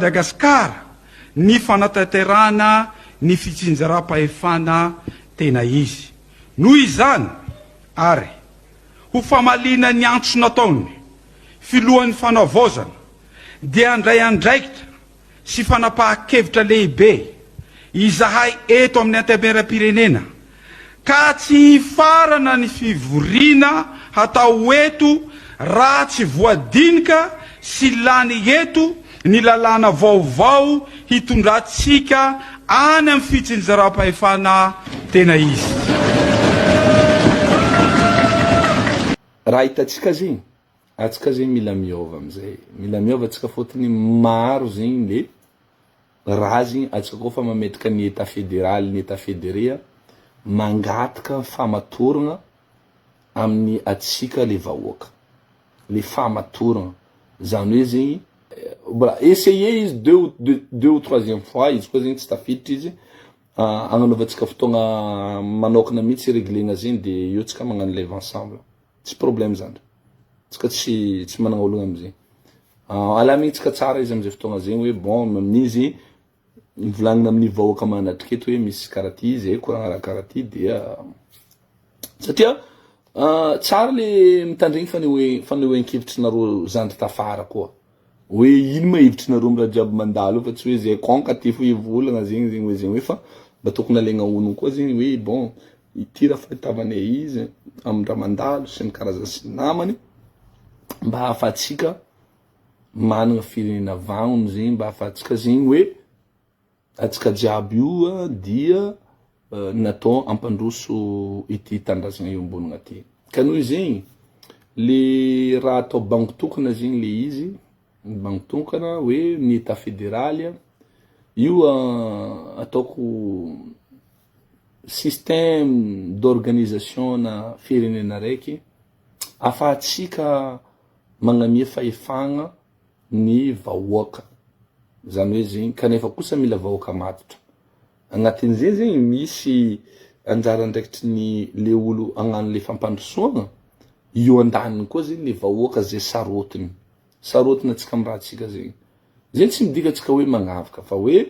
Madagasikara ny fanatanterahana ny fitsinjaram-pahefana tena izy. Noho izany ary, ho famaliana ny antso nataon'ny Filohan'ny Fanavaozana dia handray andraikitra sy fanapahan-kevitra lehibe izahay eto amin'ny Antenimierampirenena ka tsy hifarana ny fivoriana hatao eto raha tsy voadinika sy lany eto ny lalàna vaovao hitondrantsika any amin'ny fitsinjaram-pahefana tena izy. Raha hitantsika zegny, atsika zegny mila miôva amizay, mila miôva atsika fôtony maro zegny le raha zegny atsika koa fa mametraka ny etat federaly, ny etat federe mangataka famatoragna amin'ny atsika le vahoaka, le famatoragna, zany hoe zegny mbola essayer izy deux ou deux ou troisième fois izy koa zegny tsy tafiditra izy agnanaovantsika fotoagna manokana mihitsy reglena zegny de eo tsika magnano live ensemble. Tsy problème zany. Tsika tsy tsy managna olagna amizegny. Alamignintsika tsara izy amizay fotoagna zegny hoe bon amin'izy mivolagnina amin'ny vahoaka manatrika eto hoe misy karaha ty izy e, koragna raha karaha ty dia satria tsara le mitandregny fanehoe fanehoen-kevitrinareo zandry tafara koa. Hoe ino ma hevitrinareo am raha jiaby mandalo eo fa tsy hoe zay konka ty fo hivolagna zegny zegny hoe zegny hoe fa mba tokony alaigna honogno koa zegny hoe bon ity raha fahitavanay izy am raha mandalo sy ny karazany sy ny namany mba ahafahantsika managna firenena vagnona zegny mba ahafahantsika zegny hoe Antsika jiaby io dia natao hampandroso ity tanindrazagna iombonagna ty. Ka noho izegny, le raha atao bango tokana zegny le izy, ny bango tokana hoe ny Etat federaly, io ataoko système d'organisation na firenena raiky afahantsika magnamia fahefagna ny vahoaka, zany hoe zegny, kanefa kosa mila vahoaka matotra, agnatin'izay zegny misy anjara andraikitry ny le olo hagnano le fampandrosoagna, eo andaniny koa zegny le vahoaka zay sarotiny, sarotiny antsika amy raha-tsika zegny, zegny tsy midika antsika hoe magnavaka fa hoe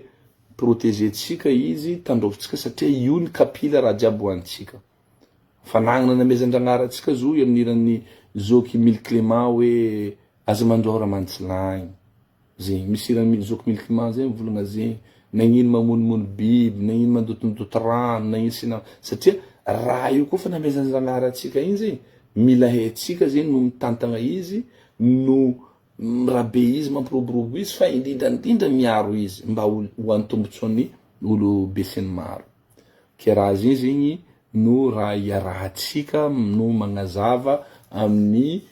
proteger-tsika izy, tandrôvitsika satria io ny kapila raha jiaby hoanitsika. Fanagnana namezan-dragnahary antsika zo io amin'ny hiran'i Zoky Mily Clément hoe Aza mandrôra mantsilagny. Zegny. Misy hiran'i Zoky Mily Clément zay mivolagna zegny. Nagnino mamonomono biby, nagnino mandotondoto rano, nagnino sy na satria raha io koa fa namezan-dragnahary antsika igny zegny, mila haintsika zegny no mitantagna izy, no mirabe izy, mampiroborobo izy fa indrindra indrindra miaro izy mba ho an'ny tombotsoan'ny olo be sy ny maro. Ke raha zay zegny no raha iarahantsika no magnazava amin'ny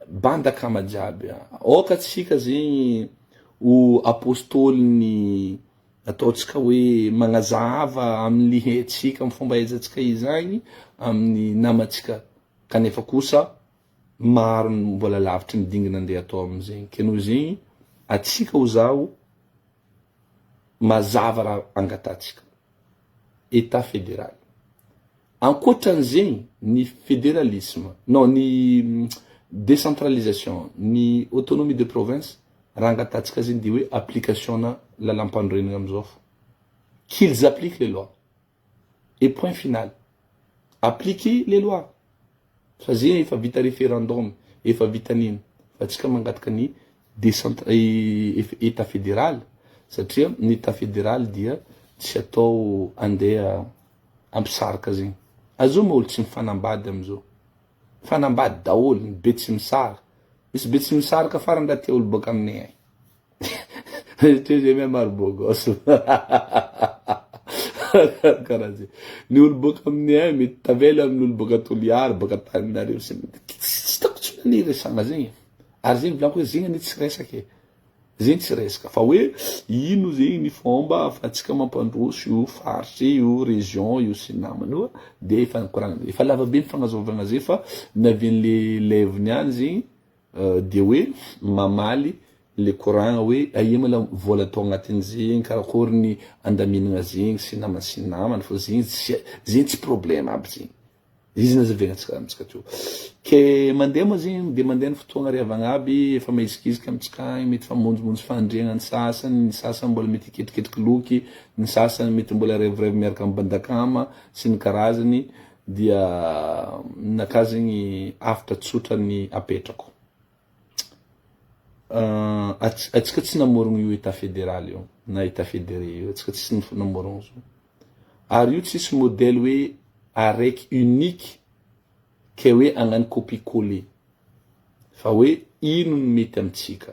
bande akama jiaby. Aoka tsika zegny ho apôstôlin'ny ataontsika hoe magnazava amin'ny haintsika, amin'ny fomba ahaizantsika izagny amin'ny namantsika kanefa kosa maro ny mbola lavitry ny dingana andeha atao amizegny. Ke noho zegny atsika ho zaho mazava raha angatahantsika. Etat federal. Ankoatran'izegny, ny federalisme, non ny decentralisation, ny autonomie de province, raha angatahantsika zegny de hoe application-na lalampanorenana amizao fô. Qu'ils appliquent les lois. Et point final. Appliquer les lois. Fa zegny efa vita referendum, efa vita nino. Fa tsika mangataka ny decent Etat federal satria ny Etat federal dia tsy atao andeha ampisaraka zegny. Azao ma olo tsy mifanambady amizao. Mifanambady daholo ny be tsy misaraka. Misy be tsy misaraka farany raha tia olo baka aminay agny. Tu es maro beau gosse. Karaha zay. Ny olo boaka aminay agny mety tavela amin'ny olo boaka Toliara, boaka Antananarivo sy ny tsy hitako intsony anie resahana zegny e. Ary zegny volaniko hoe zegny anie tsy resaka e. Zegny tsy resaka fa hoe ino zegny ny fomba ahafahantsika mampandroso io faritra io, région io sy ny namany io de efa nikoragna, efa lava be ny fagnazavagna zay fa navian'le live niany zegny Dia hoe mamaly le koragna hoe aia ma la vola atao agnatin zegny, karakôry ny andaminagna zegny sy namany sy namany fa zegny tsy zegny tsy problème aby zegny. Izy nazavaigna antsika amintsika teo. Ke mandeha moa zegny de mandeha ny fotoagna ry havagna aby, efa mahizikiziky amintsika agny, mety fa mamonjimonjy fandriagna ny sasany, ny sasany mbola mety hiketriketriky loky, ny sasany mety mbola revirevy miaraka amy bandakama sy ny karazany, dia ninakà zegny hafatra tsotra ny apetrako. Atsika tsy namorogno io Etat federal io na Etat federé io, atsika tsy namorogno izy io. Ary io tsisy modèle hoe araiky unique ke hoe hagnano copie coller fa hoe ino ny mety amintsika,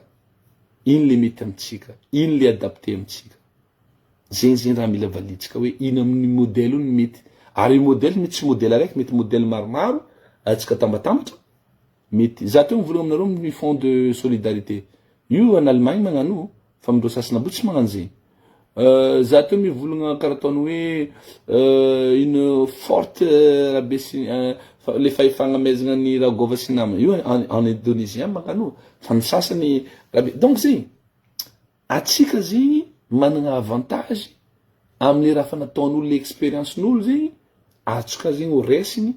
ino le mety amintsika, ino le adapté amintsika. Zegny zegny raha mila valiantsika hoe ino amin'ny modèle io no mety. Ary io modèle mety tsy modèle araiky, mety modèle maromaro atsika atambatambatra Mety. Za teo mivolagna aminareo amin'ny fonds de solidarité. Io en Allemagne magnano io, fa amindreo sasany aby io tsy magnano zegny. Za teo mivolagna karaha ataony hoe une forte rabe sy le fahefagna amezagna ny Ragôva sy ny namany. Io en Indonésie any magnano io, fa ny sasany rabe. Donc zegny, atsika zegny managna avantage amle raha fa nataon'olo le experience-n'olo zegny, azontsika zegny ho raisiny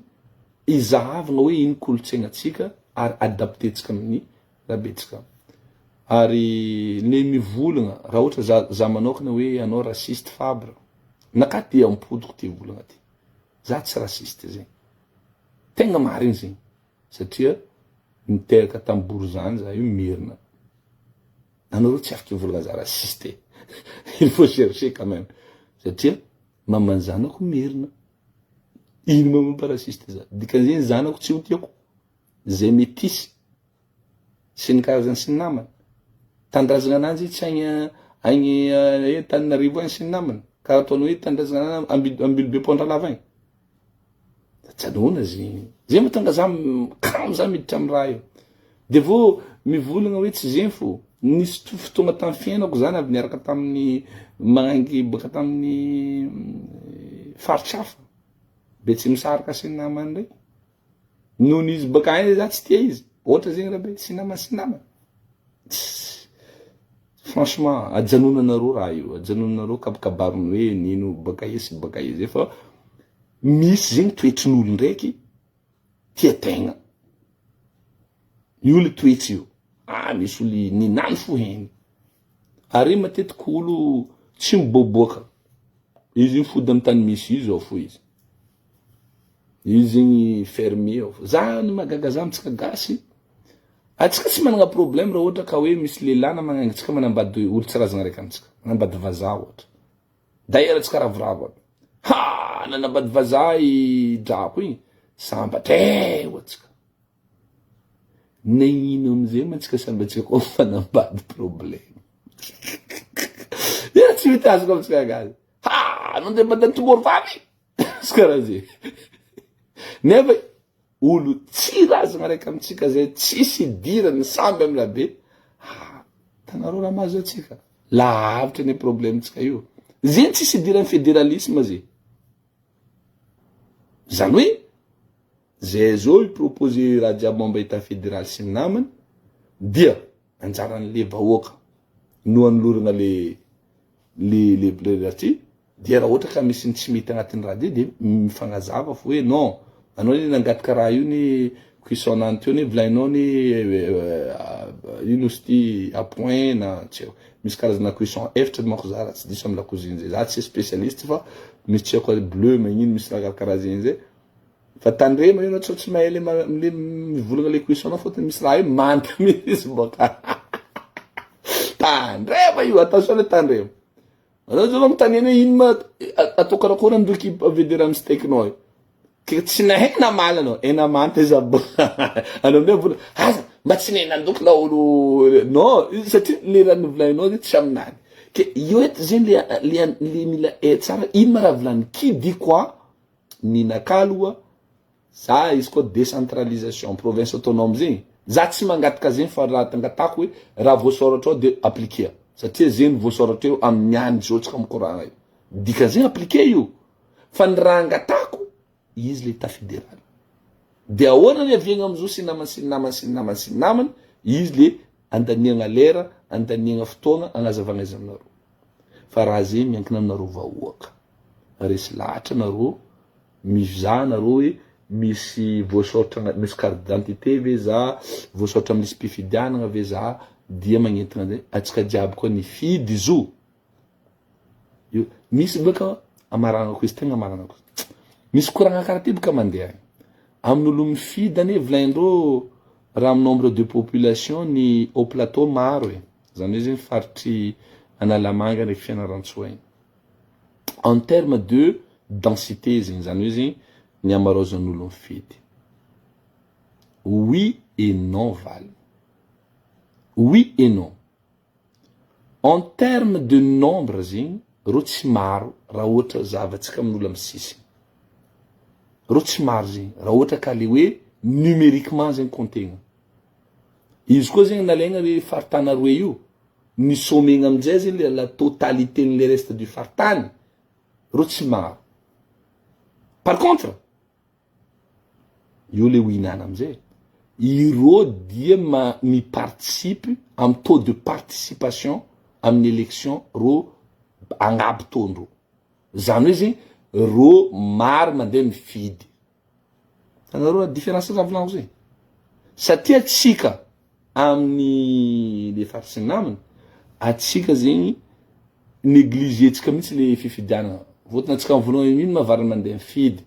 izahavagna hoe ino kolontsaignatsika ary adapter-tsika amin'ny rabetsika. Ary le mivolagna, raha ohatra za za manokana hoe anao raciste Fabre, nakahy ty ampodiko ty volagna ty, za tsy raciste zegny, tegna marigny zegny, satria niteraka tam Borizany za io merina, anareo tsy afaka hivolagna za raciste e, il faut chercher quand même, satria maman'ny zanako merina. Ino ma mampa raciste za? Dikan'izay ny zanako tsy ho tiako, zay metisy sy ny karazany sy ny namany. Tanindrazagna ananjy tsy agny agny eh, Tananarivo agny sy ny namany. Karaha ataony hoe tanindrazagna ananjy Ambi- Ambilobe Pondralava agny. Janona zegny. Zay mahatonga za kamo za miditra amy raha io. De vô mivolagna hoe tsy zegny fô nisy fotoagna tamy fiainako za navy niaraka tamin'ny magnangy baka tamin'ny faritry hafa, Betsimisaraka sy ny namany regny. Nony izy baka agny za tsy tia izy, ohatra zegny rabe, sy namany sy namany. Franchement, ajanonanareo raha io, ajanonanareo kabakabariny hoe nino baka ia sy baka ia zay fa misy zegny toetrin'olo ndraiky tia tegna. Io le toetsy io. Ah misy olo ninany fo heny. Ary matetiky olo tsy miboaboaka. Izy mifody amy tany misy izy ao fo izy. Izy zegny fermé ao fo. Za ny mahagaga za amitsika gasy, atsika tsy managna problème raha ohatra ka hoe misy lehilahy na magnangy tsika manambady olo tsy razagna raiky amitsika, manambady vazaha ohatra. D'ailleurs tsy karavoravo aby. Ha! Nanambady vazaha i drako igny, sambatra eh hoy atsika. Nagnino amizay ma tsika samby atsika koa mifanambady problème. Io tsy mety azoko amitsika gazy. Ha! Anao ndeha mbady an'i vavy. Tsy karaha zay. Nefa olo tsy razagna raiky amitsika zay tsisy idirany samby amy rabe. Ha! Tanareo raha mahazo atsika. Lavitra ny problème tsika io. Zegny tsisy idiran'ny federalisme ze. Zany hoe zay zao i proposer raha jiaby momba etat federal sy ny namany dia anjaran'le vahoaka no anolorana le le le le raha ty Dia raha ohatra ka misy ny tsy mety agnatin'ny raha dia mifagnazava fo hoe non, anao anie nangataka raha io ny cuisson nany teo anie volaninao anie ino izy ity à point na tsy haiko, misy karazana cuisson efatra manko za raha tsy diso amy lakozia zay, za tsy spécialiste fa misy tsy haiko bleu magnino misy raha karakaraha zegny zay, fa tandremo io anao sao tsy mahay le le mivolagna le cuisson nao fôtony misy raha io manta mihitsy bôka tandremo io attention le tandremo. Anao zao manontaniana hoe ino ma atao karakory andoky vedera amin'ny steak-nao io. Ke tsy nahay namaly anao, hena manta izy aby. Anao amizay vola, aza mba tsy nahay nandoky laolo non, satria le raha novolagninao zay tsy aminany. Ke io eto zegny le le le mila hay tsara ino ma raha volagniny, qui dit quoi, ninakà aloha Za izy koa décentralisation province autonome zegny za tsy mangataka zegny fa raha angatahako hoe raha voasoratra ao de appliquer satria zegny voasoratra eo amin'ny any zao tsika mikoragna io dikan'zegny appliquer io fa ny raha angatahako izy le état fédéral de ahoana ny aviagna amizao sy namany sy ny namany sy ny namany sy ny namany izy le andaniagna lera andaniagna fotoagna agnazavagna izy aminareo fa raha zegny miankina aminareo vahoaka resy lahatra nareo Mizaha nareo hoe Misy voasaotra agna misy carte d'identité ve za, voasaotra amy lisi-pifidianagna ve za, dia magnentagna anzay, atsika jiaby koa nifidy zo io, misy baka amaranako izy tegna amaranako izy, misy koragna karaha ty baka mandeha agny, amin'olo mifidy anie volaindreo raha amy nombre de population ny haut plateau maro e, zany hoe zegny faritry Analamanga ndraiky Fianarantsoa igny. En terme de densité zegny, zany hoe zegny ny hamaroazan'olo mifidy. Oui et non valiny. Oui et non. En terme de nombre zegny, reo tsy maro raha ohatra zahavantsika amin'olo amy sisiny. Reo tsy maro zegny raha ohatra ka le hoe numériquement zegny comptegna. Izy koa zegny nalaigna le faritany aroe io, ny somegna aminjay zegny le la totalité nle reste du faritany, reo tsy maro. Par contre, io le hohinana amizay, ireo dia ma mi-participe amy taux de participation amin'ny élection reo agnabo taondreo. Zany hoe zegny reo maro mandeha mifidy. Hitanareo la différence raha volagniko zay? Satria atsika amin'ny le faritry ny namana, atsika zegny négligé-tsika mihitsy le fifidianana. Vôtony atsika mivolagna ino mahavarina mandeha mifidy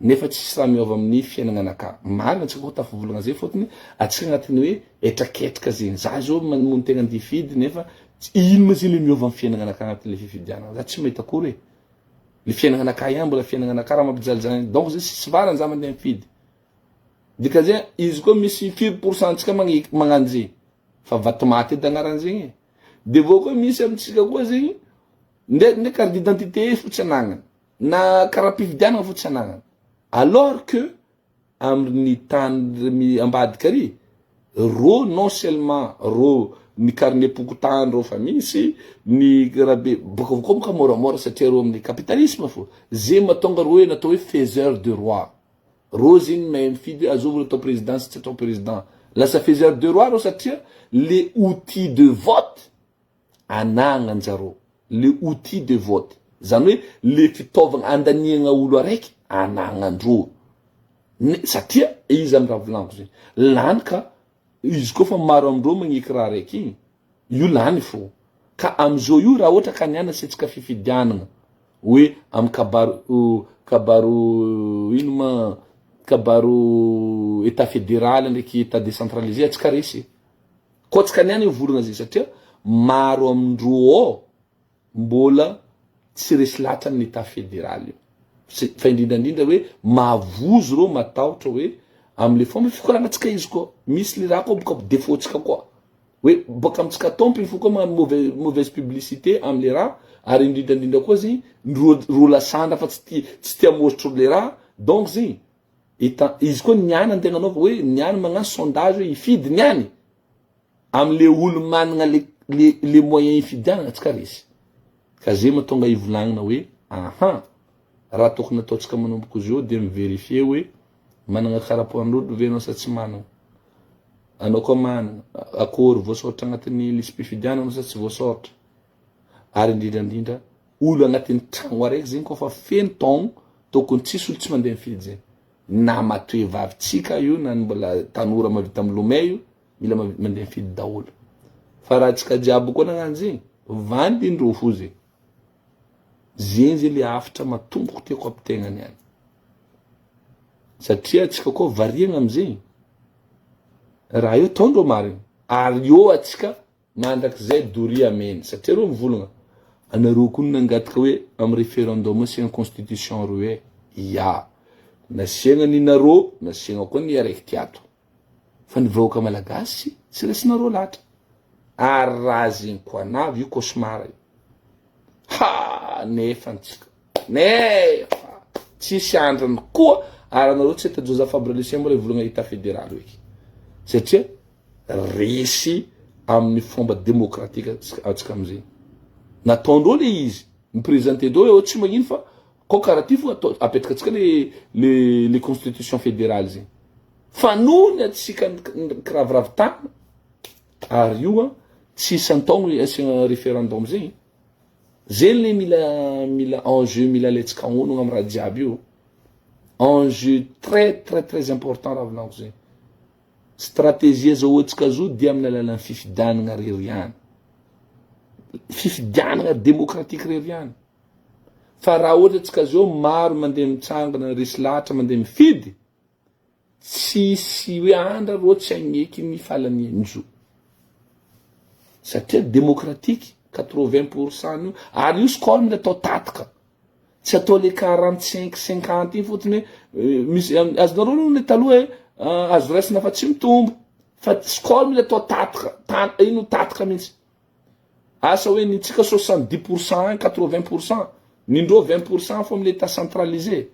nefa tsisy raha miova amin'ny fiaignananakahy. Marina atsika koa tafavolagna zay fôtony atsika agnatin'ny hoe hetraketraka zegny. Za zao mamono tegna andeha hifidy nefa ino ma zegny le miova amin'ny fiaignananakahy agnatin'le fifidianana? Za tsy mahita akory e. Le fiaignananakahy ihany mbola fiaignananakahy raha mampijalijaly donc zay tsisy varany za mandeha mifidy. Dikan'izay izy koa misy firy pourcent antsika magnano zegny fa vatomaty edy agnaran'zegny e. De vao koa misy amintsika koa zegny nde nde carte d'identité fo tsy anagnany na kara-pifidianana fo tsy anagnany alors que amin'ny tany ambadika ary rô non seulement rô ny carnet pokontany rô fa misy ny rabe boka koa boka moramora satria rô amin'ny capitalisme fo ze mahatonga rô hoe natao hoe faiseur de roi rô zegny mahay mifidy hoe azovy atao président sy tsy atao président lasa faiseur de roi rô satria le outil de vote anagnanjareo le outil de vote zany hoe le fitaovagna andaniagna olo araiky anagnandreo satria izy amy raha volaniko zegny lany ka izy koa fa maro amindreo magneky raha raiky igny io lany fo ka amizao io raha ohatra ka niany asiatsika fifidianana hoe amy kabaro kabaro ino ma kabaro état fédéral ndraiky état décentralisé atsika resy koa tsika niany mivolagna zay satria maro amindreo ao mbola tsy resy lahatra amin'ny état fédéral io fa indrindrandrindra hoe mavozo reo matahotra hoe amle fomba fikoragnantsika izy koa misy le raha koa boka défaut-tsika koa hoe boka amitsika tompony fo koa magnano mauvaise publicité amle raha ary indrindrandrindra koa zegny ro ro lasandra fa tsy tia mositro le raha donc zegny état izy koa niany antegna anaova hoe niany magnano sondage hoe hifidy niany amle olo managna le moyen hifidianana atsika resy ka zay mahatonga ivolagnina hoe aha raha tokony ataotsika manomboko izy io de mivérifier hoe managna karapoan'olo ve anao sa tsy managna anao koa managna akory voasoratra agnatin'ny lisi-pifidianana sa tsy voasoratra ary indrindrandrindra olo agnatin'ny tragno araiky zegny koa fa feno taogno tokony tsisy olo tsy mandeha mifidy zegny na matoe vavitsika io na mbola tanora mavita milomay io mila mandeha mifidy daholo fa raha tsika jiaby koa nagnano zegny vandindreo fo zegny zegny zay le afitra matomboko tiako ampitegnany any satria atsika koa variagna amizegny raha io ataondreo marigny ary eo atsika mandrakizay doria ameny satria reo mivolagna anareo koa nangataka hoe amy référendum asiagna constitution reo e ia nasiagna ninareo nasiagna koa ny araiky tiato fa ny vahoaka malagasy tsy resinareo lahatra ary raha zegny koa anavy io cauchemar io ha nefa antsika nefa tsisy andrany koa ary anareo tsy hita Joseph Fabre Lucien mbola hivolagna état fédéral eky satria resy amin'ny fomba démocratique atsika amizegny nataondreo le izy miprésente ndreo eo tsy magnino fa ko karaha ty fo atao apetraka atsika le constitution fédérale zegny fa nohony atsika kiraviravy tany ary io a tsy isan-taogno asiagna référendum zegny zegny le mila enjeu mila alaitsika onogna amy raha jiaby io. Enjeu très très très important raha volaniko zegny. Stratégie azahoantsika zo dia amin'ny alalan'ny fifidianagna rery ihany. Fifidianagna démocratique rery ihany. Fa raha ohatra antsika zao maro mandeha mitsangana resy lahatra mandeha mifidy, Tsisy hoe andra rô tsy agneky ny falanian-jo. Satria démocratique, 80 pour cent io, ary io score mila atao tataka. Tsy atao le 45 50 iny fotony hoe misy azonareo aloha le taloha hoe azo raisina fa tsy mitombo. Fa score mila atao tataka, ta- ino tataka mihitsy. Asa hoe ny tsika 70 pour cent, 80 pour cent, ny ndreo 20 pour cent fô amle état centralisé.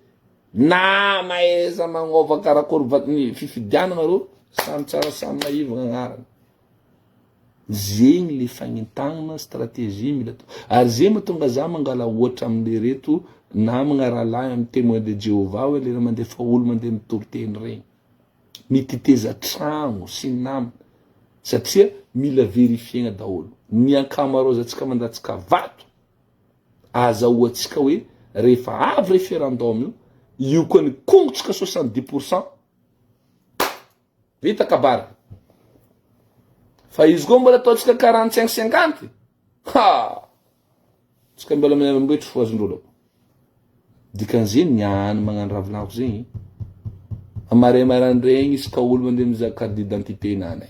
Na mahaiza magnova karakory va ny fifidianana reo, samy tsara samy maivagna agnarany. Zegny le fagnentagnana stratégie mila atao. Ary zegny mahatonga za mangala ohatra amin'ireto namagna rahalahy amy témoin de Jehovah hoe lera mandefa olo mandeha mitory teny regny. Miteteza tragno sy ny namany satria mila verifiegna daholo. Ny ankamaroazantsika mandatsaka vato, azahoantsika hoe rehefa avy referendum io, io koa ny kongotsika 70 pour cent vita kabary. Fa izy koa mbola ataontsika 45 50, ha! Tsika mbola miamboetry fo azondrolo. Dikan'izegny niany magnano raha volaniko zegny. Amare maraindraigny isaka olo mandeha mizaha carte d'identité nany.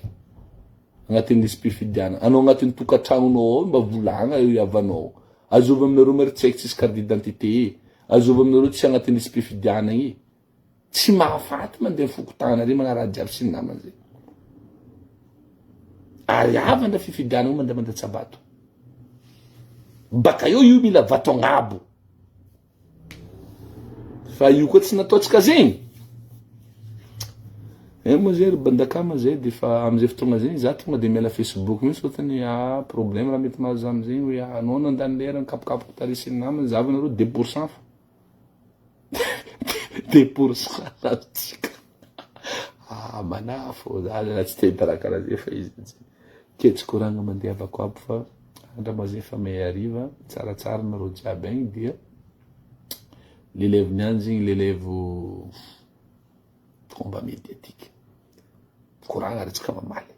Agnatin'ny lisi-pifidianana. Anao agnatin'ny tokantragnonao ao mba volagna eo havanao. Azovy aminareo mary tsy haiko tsisy carte d'identité. Azovy aminareo tsy agnatin'ny lisi-pifidianana e. Tsy mahafaty mandeha fokontany ary magnaraha jiaby sy ny namany zay. Ary havana fifidianana mandeha mandatsa-bato. Baka eo io mila vato agnabo. Fa io koa tsy nataontsika zegny. Eh moa zay ry bandakama zay de fa amizay fotoagna zegny za tonga de miala Facebook mihitsy fôtony ah problème raha mety mahazo za amizegny hoe ah anao nandany lera nikapokapoka tary sy ny namany zahavanareo 2% fô. 2% azontsika. Ah manafo za zalahy tsy te hahita raha karaha zay fa izy tsy ke tsy koragna mandeha avako aby fa andrama zay fa may hariva tsaratsara nareo jiaby agny dia l'élève niany zegny l'élève combat médiatique koragna ary tsika mamaly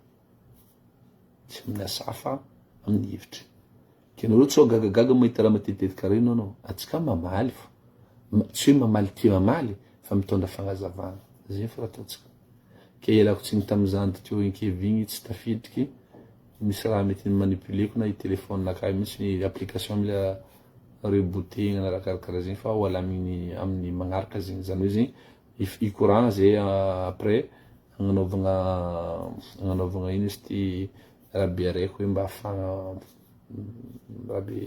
tsy amin'ny asa fa amin'ny hevitra Ke nareo tsao gagagaga mahita raha matetitetika reny anao, atsika mamaly fo, tsy hoe mamaly tia mamaly fa mitondra fagnazavana, zegny fo raha ataontsika. Ke ialako tsiny tam zandry teo inkevy igny tsy tafidriky, misy raha mety ni-manipuler-ko na i telephone nakay mihitsy application mila rebooter-gna na raha karakaraha zegny fa ho alamigny amin'ny magnaraka zegny, zany hoe zegny hikoragna zay après agnanaovagna agnanaovagna ino izy ty Raha be araiky hoe mba ahafahana raha be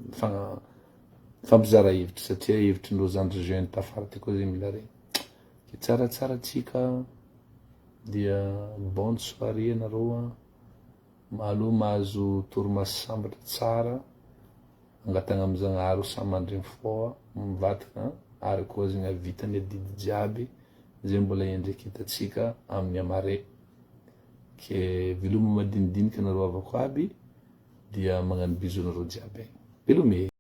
mifagna mifampizara hevitra satria hevitry ndreo zandry jeune tafara ty koa zegny mila regny. Ke tsaratsara antsika dia bonne soirée anareo an, aleo mahazo torimaso sambatra tsara, angatahagna amy Zagnahary ho samy mandry mifoha mivadika ary koa zegny hahavita ny adidy jiaby zay mbola iandreketantsika amin'ny amare. Ke veloma madinidinika nareo havako aby dia magnano bisous nareo jiaby agny. Veloma e.